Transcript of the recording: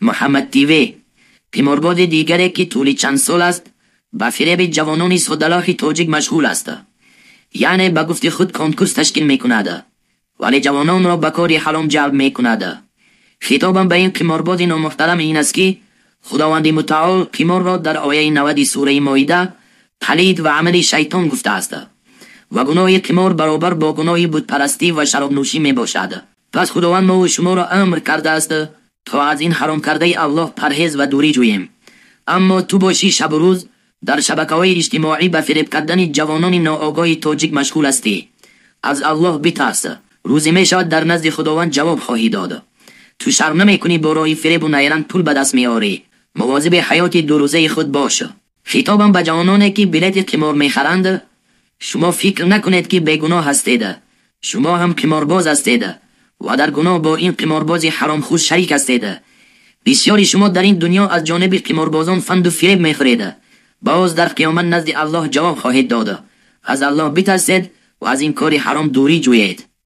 Муҳаммад ТВ, қиморбози дигаре, ки тӯли чанд сол аст ба фиреби ҷавонони содалавҳи тоҷик машғул аст. Яъне ба гуфти худ конкурс ташкил мекунад, вале ҷавононро ба кори ҳаром ҷалб мекунад. Хитобам ба ин қиморбози номуҳтарам ин аст, ки Худованди Мутаол қиморро дар ояи 90 сураи Моида палид ва амали шайтон гуфтааст ва гуноҳи қимор баробар бо гуноҳи бутпарастӣ ва шаробнӯшӣ мебошад. Пас Худованд мову шуморо амр кардааст, то аз ин ҳаром кардаи Аллоҳ парҳез ва дурӣ ҷӯем. Аммо ту бошӣ, шабу рӯз дар шабакаҳои иҷтимоӣ ба фиреб кардани ҷавонони ноогоҳи тоҷик машғул ҳастӣ. Аз Аллоҳ битарс, рӯзе мешавад, дар назди Худованд ҷавоб хоҳӣ дод. Ту шарм намекунӣ, бо роҳи фиребу найранг пул ба даст меорӣ? Мавозиби ҳаёти дурӯзаи худ бош. Хитобам ба ҷавононе, ки билети қимор мехаранд: шумо фикр накунед, ки бегуноҳ ҳастед. Шумо ҳам қиморбоз ҳастед ва дар гуноҳ бо ин қиморбози ҳаромхӯр шарик ҳастед. Бисёри шумо дар ин дунё аз ҷониби қиморбозон фанду фиреб мехӯред. Боз дар қиёмат назди Аллоҳ ҷавоб хоҳед дод. Аз Аллоҳ битарсед ва аз ин кори ҳаром дурӣ ҷӯед.